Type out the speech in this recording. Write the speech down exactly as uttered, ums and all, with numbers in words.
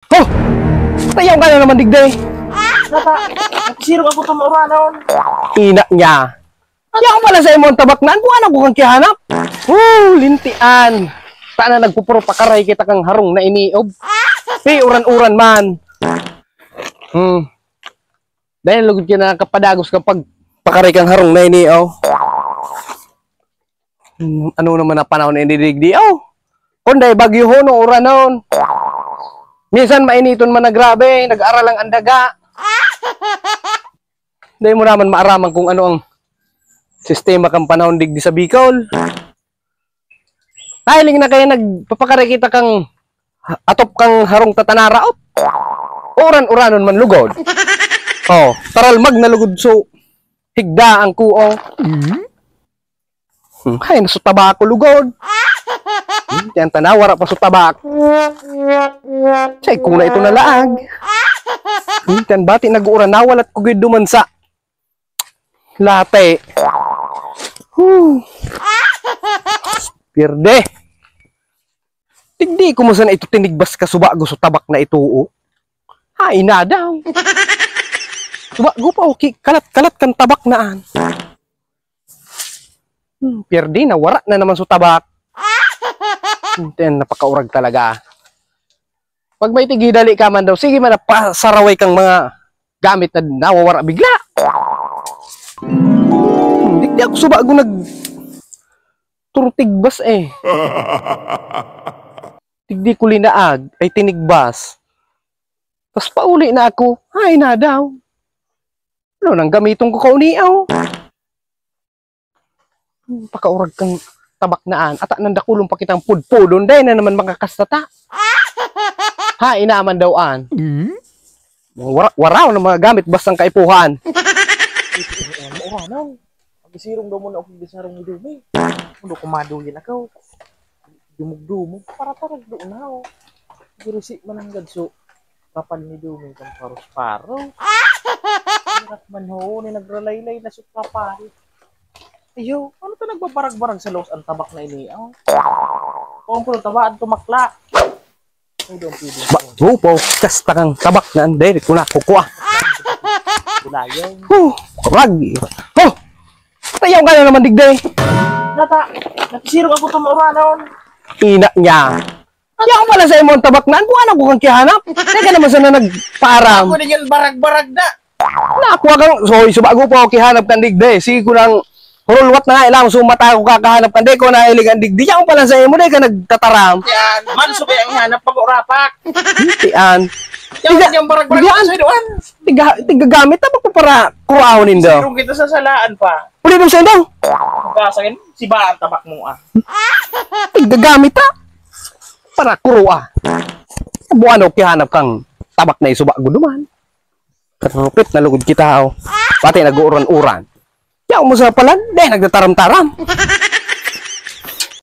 Ho! Tayaw ka na naman digdi. Nata, nagsirog ako sa mauranon. Ina niya. Yaon pala sa imo ang tabak na, buwan ako kang kihanap. Oh, lintian. Sana nagpupuro pakaray kita kang harong na iniob. Pi, uran-uran man. Hmm. Dahil lugod ka na kapadagos kapag pakaray kang harong na ini, oh. Hmm, ano naman ang panahon ini digdi, oh? Kung dai bagyo ho, no, uranon. Minsan mainiton man na grabe, nag-aaral ang andaga. Dai mo naman maaraman kung ano ang sistema kan panahon digdi sa Bicol. Nahiling na kaya nagpapakare kita kang atop kang harong tatanaraop. Uran-uranon man lugod. Oh, taralmag na lugod so higda ang kuong. Hmm, hay, naso tabako lugod. Hmm, tiyan ta na, wara pa so tabak. Say, kuna ito na laag. Hmm, tiyan bati nag-uuran, nawalat ko gid duman sa late. Huh. Pierde. Digdi ko mo sana ito tinigbas ka suba ko so tabak na ito, oh. Hay na daw. Suba ko pa, okay. Kalat-kalat kan tabak na an. Hmm, pierde na, wara na naman so tabak. Hmm, ten, napakaurag talaga. Pag may tigidali ka man daw, sige man, pasaraway kang mga gamit na nawawara bigla. Hmm, di, di ako suba ko nag turtigbas eh. Digdi ko linaag, ay tinigbas. Tas pauli na ako, ay na daw. Ano nang gamiton ko kauniaw? Hmm, pakaurag kang tabak na an. Ata nang dakulon pa kitang pudpudon, dai na naman makakastata. Ha, inaman daw an. Hmm? Wara, waraw na mga gamit, bastang kaipuhan. Ano, ano? Magisirong daw muna ako sa harong ni Dumi. Ano, kumaduyan ako. Dumugdumog, para tarag doon na, oh. Girisi man ang gadso. Kapal ni Dumi kang paros-paro. Hirap man ho, ni nagralaylay na sa kapal. Iyo, ano to nagbabarag-barag sa laos ang tabak na ini, oh? Kung kuno tabaan tumakla. Ay, doon pwede. Ba, rupaw, kasta kang tabak na ang diri ko na kukua. Bulayan. Huh, rag. Huh! Tayaw ka na naman digdi. Nata, nagsirog ako sa mauranon. Ina niya. Yaon pala sa imo ang tabak na, buwan ako kang kihanap. Teka naman sana nagpaaram. Ako din yung barag-barag na. Nakuha kang, so, subago pa ako kihanap kan digdi. Sige ko nang hurulwat na nga, ilang sumata ako kakahanap kan di ko nahilig ang digdi. Yaon pala sa imo, di ka nagtataram. Yan, man, subay ang hanap pag-urapak. Tian. Yan, Tiga-, yan, barag-barag tigaan. Sa inuan. Tiga-, tigagamit na pa para kuraon nindo. Sirong kita sa salaan pa. Uli nung sendo. Kasakin, si ba ang tabak mo, ah? Tigagamit, ah. Para kuro, ah. Buwan o kihanap kang tabak na isuba ko duman. Karupit na lugod kita, oh. Pati nag-uuran-uran. Yaw mo sa palan, dahil nagtataram-taram.